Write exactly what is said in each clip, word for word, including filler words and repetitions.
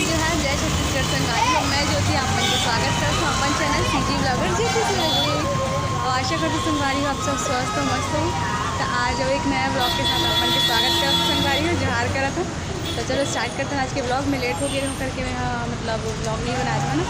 जोहार, जय छत्तीसगढ़ संगवारी हो। मैं ज्योति आप मन के स्वागत करत हूँ अपन चैनल सीजी ब्लॉगर ज्योति से लगे। और आशा करती संगवारी हो आप सब स्वस्थ हो, मस्त हो। तो आज एक नया ब्लॉग के साथ आप मन के स्वागत करत हूँ संगवारी हो, जोहार करत हूँ। तो चलो स्टार्ट करते हैं आज के ब्लॉग में। लेट हो गए हो करके मैं, हाँ, मतलब ब्लॉग नहीं बना रही हूँ ना।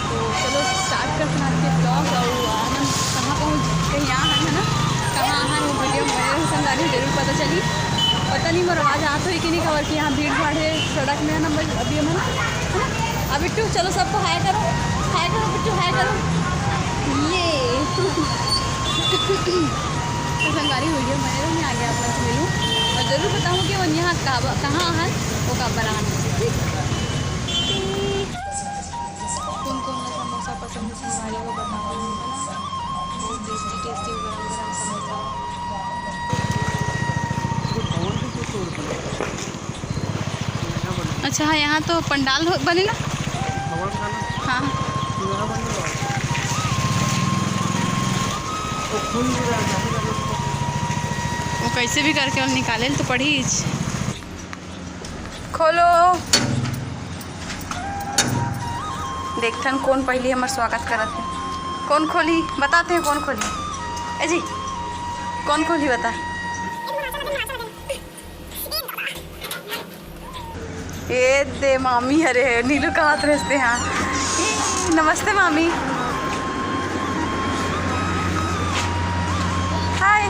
तो चलो स्टार्ट करते हैं आज के ब्लॉग। और हमन कहाँ पहुँच, कहीं आ हन है ना, कहाँ आ हन वो वीडियो में बने रहो संगवारी हो, जरूर पता चली। पता नहीं मोर आवाज़ आत होही कि नहीं, काबर कि यहाँ भीड़ भाड़ है सड़क में है ना, बस अभी हम है ना। अब बिट्टू चलो सबको हाय करो, हाय करो बिट्टू, हाय करो। ये तो संगवारी वीडियो बने रहो, मैं आगे आप लोग से मिलूँ और जरूर बताऊँ कि वो यहाँ का-, कहाँ आ हन, वो काबर आ हन। कौन कौन ला समोसा पसंद है संगवारी हो बताओ हमन ला। बहुत टेस्टी टेस्टी गरम गरम समोसा। अच्छा, हाँ, यहाँ तो पंडाल हो-, बने ना? हाँ। वो कैसे भी करके निकाले तो पड़ी। खोलो, देखथन कौन पहली हमर स्वागत करत है। कौन खोली, बताते हैं कौन खोली। ए जी, कौन खोली बता। ए दे मामी, अरे नीलू कहत रहते हैं। नमस्ते मामी। हाय।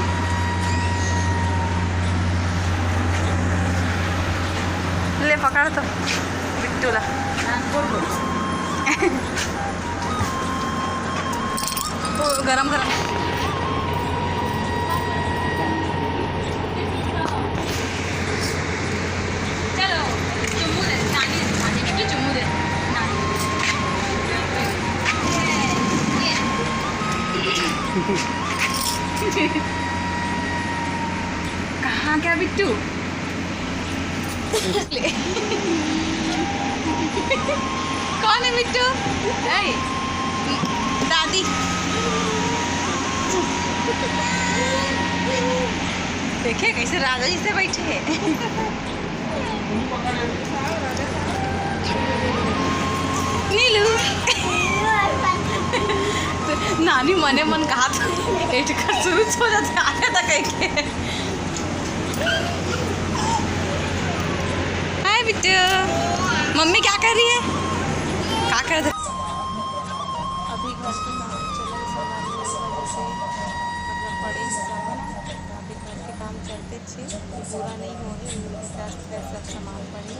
ले पकड़ तो बिट्टू ला। ओ, गरम गरम। चलो, चुम्मू दे, नानी, नानी, बिट्टू चुम्मू दे, नानी। ये, ये। कहाँ गया बिट्टू? ले। कौन है बिट्टू? ए, दादी। देखिए कैसे राजा जी से बैठे हैं। नीलू। नानी मने मन कहा था, एटकर शुरू हो जाते आगे तक के। हाय बिट्टू, मम्मी क्या कर रही है? क्या कर रही? अभी घर के काम चलत हे, संगवारी हो, इस वजह से मतलब पड़े हुए हैं ना, तो अभी घर के काम चलते छे, पूरा नहीं हो रहे, इस वजह से सब सामान पड़े।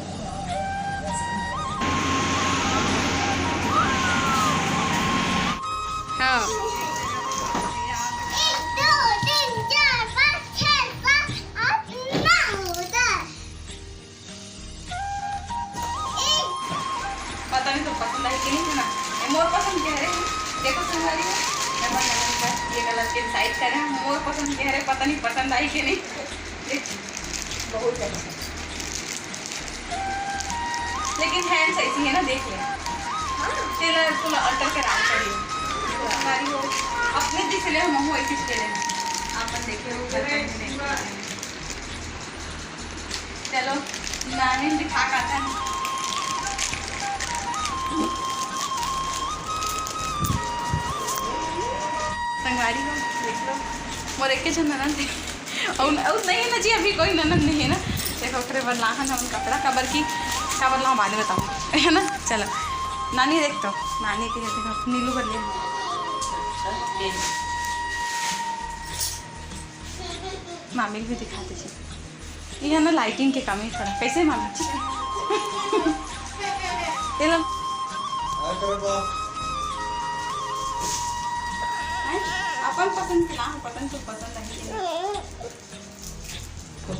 हाँ। एक, दो, तीन, चार, पाँच, छः, सात, आठ, नौ, दस। पता नहीं तो पसंद आई कि नहीं है ना। ये मोर पसंद के हरे, देखो संगवारी हो, मैं अपन ननद का ये कलर के डिसाइड करे हैं, मोर पसंद के हरे, पता नहीं पसंद आई कि नहीं। देख, बहुत है। लेकिन है सही सी है ना, देख ले। हाँ, तेला थोड़ा अल्टर के राम करियो। संगवारी हो, अपने दिस ले हम ऐसी ले लेना। अपन देखिए वो करते हैं कि नहीं। चलो, नानी दिखा का था। संगवारी हो, देख लो, मोर एक झन ननद है। और, और नहीं है ना जी, अभी कोई ननद नहीं है ना। देखो, ओकरे बर लाहन हमन कपड़ा, काबर की, काबर लाहन बाद में बताऊँ, है ना। चलो, नानी देख तो, नानी के देखो, नीलू बर ले। मामी भी दिखा दीजिए। ये है ना, लाइटिंग के कमी थोड़ा। कैसे मामी? ठीक है। ये लो। हैं? अपन पसंद के ना, अपन तो पसंद नहीं है।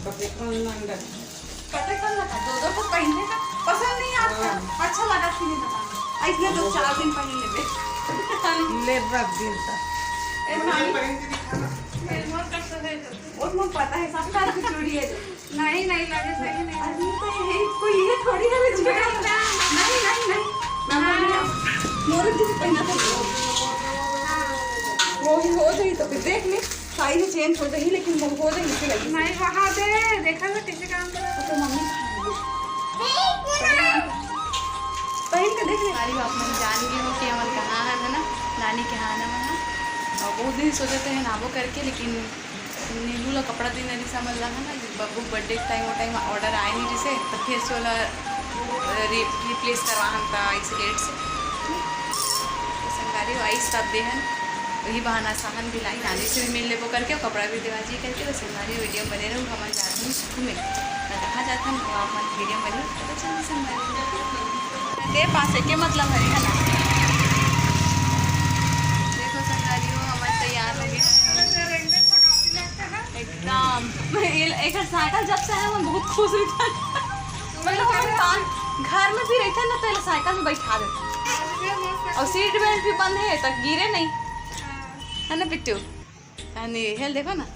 कते कन लगा? दो दो ठो पहिने का पसंद नहीं आपका? हाँ। अच्छा लगा कि नहीं बता? इसने दो चार दिन पहन लेबे। ले रख दिन तक। ए, मामी। पहन के दिखा ना। ए, मोर कस है। वो मोर पता है, सब कार की चूड़ी है। नहीं, नहीं लगे, सही नहीं। अरे, तो ये कोई ये थोड़ी है, नहीं, नहीं, नहीं। मैं बोल रही हूँ, मोर जो पहना था, वो ही हो जाई तो फिर देख ले। साइज चेंज हो जाही, लेकिन वो हो जाही, इसे लगी। नहीं, वहाँ दे, देखा था कैसे काम कर रहा। तो मम्मी, देख ना। अरे, आप मन जान गए हो कि हमन कहाँ हन, है ना, नानी के यहाँ हन हमन ह। और बहुत दिन सोचे थे हन आबो करके, लेकिन नीलू ला कपड़ा देना रहिस हमन ला, है ना, बब्बू बर्थडे के टाइम, वो टाइम ऑर्डर आए नहीं रहिस, तो फिर से ओला रि-, रिप्लेस करवा हन, त इस लेट से। तो संगवारी हो आइस तब दे हन, वही बहाना साहन भी लाई, नानी से भी मिल लेबो करके, कपड़ा भी देवा जी करके। तो संगवारी वीडियो बने रहू, हमन जात हन घूमे। त कहाँ जात हन, वो आप मन वीडियो बने, पता चल संगवारी। दे पास एके मतलब हरे, है ना? देखो संगवारी हो, हमन तैयार हो गए हैं। एकदम। ये, एकर साइकिल जब से है, हम बहुत खुश रहते हैं। मतलब, हम बाहर, घर में भी रहते हैं ना, तो ये साइकिल में बैठा देते हैं। और सीट बेल्ट भी बंद है, तक गिरे नहीं। है ना बिट्टू? हाँ, नहीं, हेल देखो ना।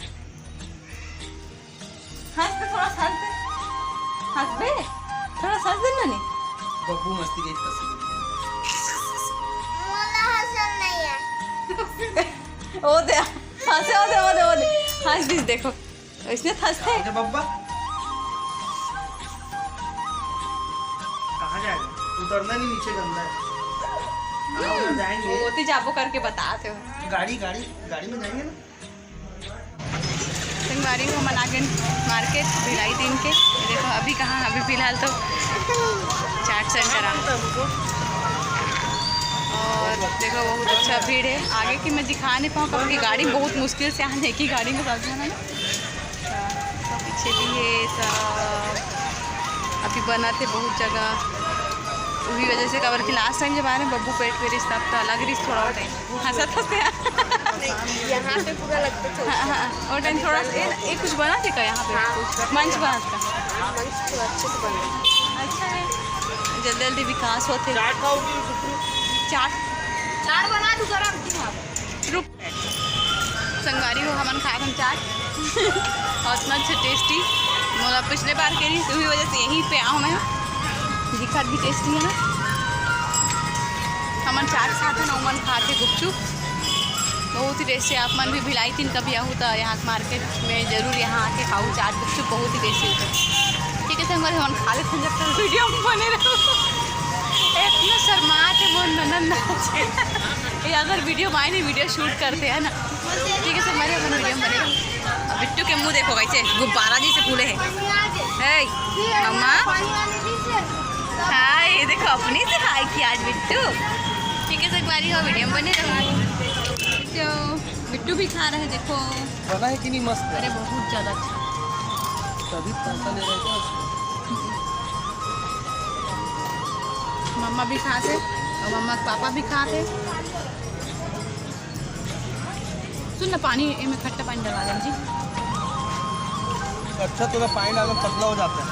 हंस दे, थोड़ा सा हंस दे। हंस बे, थोड़ा सा हंस दे ना, नहीं। बब्बू मस्ती गई फंसी। मोला हंसल नहीं है। ओ दे, हंसे, ओ दे, ओ दे, ओ दे। हंस दिस, देखो। इसने हंसते। अरे बब्बा। कहाँ जाएगा? उतरना नहीं, नीचे गंदा है। हाँ, उधर जाएंगे। वो तो जाबो करके बताते हो। गाड़ी, गाड़ी, गाड़ी में जाएंगे ना। संगवारी हो, हमन आ गए मार्केट भिलाई तीन के। ये देखो, अभी कहाँ, अभी फिलहाल तो चाट सेंटर आ। और देखो, बहुत अच्छा भीड़ है। आगे की मैं दिखा नहीं पाऊँ, क्योंकि गाड़ी बहुत मुश्किल से आने की, गाड़ी में सब जन है ना। तो पीछे भी है सब, अभी बना थे बहुत जगह। वही वजह से, काबर कि लास्ट टाइम जब आए ना, बब्बू पेट में रिस, तब तो अलग रिस थोड़ा होता है। हंसत हंसते। नहीं, यहाँ पे पूरा लगता चलता हाँ, है। हाँ, और टाइम थोड़ा सा, ये, ये कुछ बना थे का यहाँ पे? हाँ। कुछ मंच बना था? हाँ, मंच तो अच्छे से बना है। अच्छा है, जल्दी जल्दी विकास होते। चाट खाओगी? चाट? चाट बना दूँ, गरम। रुक। संगवारी हो, हमन खाए हम चाट। और इतना अच्छा टेस्टी। मोला पिछले बार के रही, उही वजह से यहीं पे आऊँ मैं। दिखत भी टेस्टी है ना। हमन चाट खात हन, ओमन खात हे गुपचुप। बहुत ही टेस्टी। आप मन भी भिलाई तीन कभी आहू, तो यहाँ के मार्केट में जरूर यहाँ आके खाऊ चाट गुपचुप, बहुत ही टेस्टी होता है। ठीक है संगवारी, हमन खा लेते हैं, जब तक वीडियो में बने रहो। इतना शर्मात है मोर ननद नाचे। ये अगर वीडियो में आए नहीं, वीडियो शूट करते हैं ना। ठीक है संगवारी, अपन वीडियो में बने रहो। अब बिट्टू के मुंह देखो कैसे गुब्बारा जैसे फूले हैं। हे, मम्मा। हाँ, ये देखो, अपने से हाय किया आज बिट्टू। ठीक है संगवारी हो, वीडियो में बने रहो। तो बिट्टू भी खा रहे हैं, देखो। बना है कि नहीं मस्त? अरे, बहुत ज़्यादा अच्छा। तभी पैसा ले रहे थे उसको। मम्मा भी खाते और मम्मा के पापा भी खाते। सुन ना, पानी, एमे खट्टा पानी डलवा देना जी। अच्छा, थोड़ा पानी डालो, पतला हो जाता है।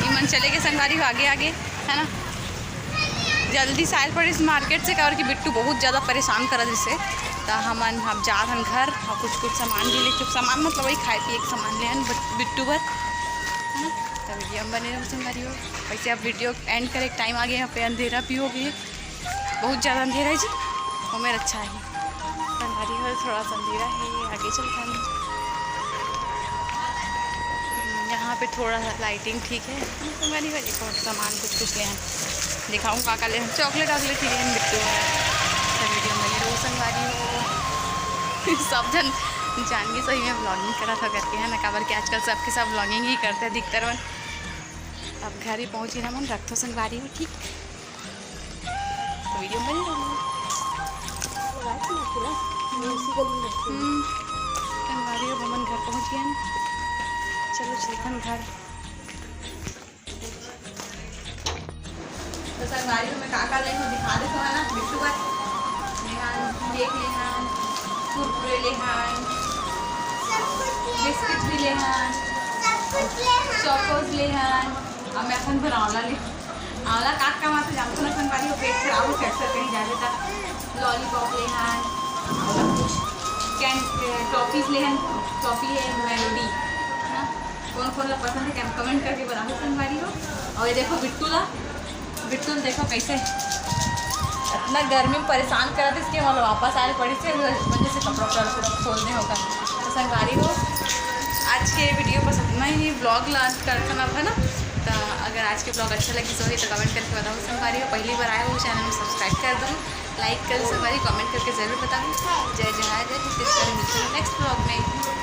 इमन चले गए संगवारी हो आगे आगे, है ना। जल्दी से आयल पड़िस मार्केट से, काबर कि बिट्टू बहुत ज़्यादा परेशान करत रिसे। त हमन अब जात हन घर और कुछ कुछ सामान भी ले चुक, सामान मतलब वही खाए पिए के सामान ले हन बिट्टू बर, है ना। तो वीडियो में बने रहो संगवारी हो। वैसे अब वीडियो एंड करे टाइम आ गया, यहाँ पे अंधेरा भी हो गया, बहुत ज़्यादा अंधेरा है जी, हमें अच्छा है। संगवारी हो, थोड़ा सा अंधेरा है, आगे चलता नहीं। यहाँ पे थोड़ा सा लाइटिंग ठीक है। संगवारी हो, एक और सामान कुछ कुछ ले हैं, दिखाऊँ का का ले हैं। चॉकलेट वॉकलेट ही ले हैं बिट्टू वाला। तो वीडियो में बने रहो संगवारी हो। सब जन जान के सही में व्लॉगिंग करा था करके, है ना, काबर कि आजकल सबके सब व्लॉगिंग ही करते हैं अधिकतर मन। अब घर ही पहुँची ना मन, रखथो संगवारी हो, ठीक। तो वीडियो में बने रहो। हम्म, संगवारी हो, हमन घर पहुँच गए हैं। चलो चलथन घर। तो संगवारी हो, मैं का का ले हूँ दिखा देथो, है ना, बिट्टू बर। ले हन, केक ले हन, कुरकुरे ले हन, बिस्किट भी ले हन, चोकोज ले हन। अब मैं अपन बर आंवला ले, आंवला का काम आथे जानथो ना संगवारी हो, पेट खराब हो, कैसे कहीं जाबे त लॉलीपॉप ले हन, और कुछ कैन, टॉफीज ले हन, टॉफी है, मेलोडी, है ना? कौन कौन ला पसंद है, कमेंट करके बताओ संगवारी हो। और ये देखो बिट्टू ला, बिट्टू देखो कैसे इतना गर्मी में परेशान करत हे, इसके मतलब वापस आए पड़ी से वजह से कपड़ा उपड़ा पूरा खोल दे होगा। तो संगवारी हो, आज के video बस अतना ही, vlog ला अंत करथन अब, है ना। त अगर आज के vlog अच्छा लगिस होही त comment करके बताहू संगवारी हो। पहली बार आए हो channel में, subscribe कर दू, like कर दू संगवारी, comment करके जरूर बताहू। जय जोहार, जय छत्तीसगढ़, मिलते हैं next vlog में।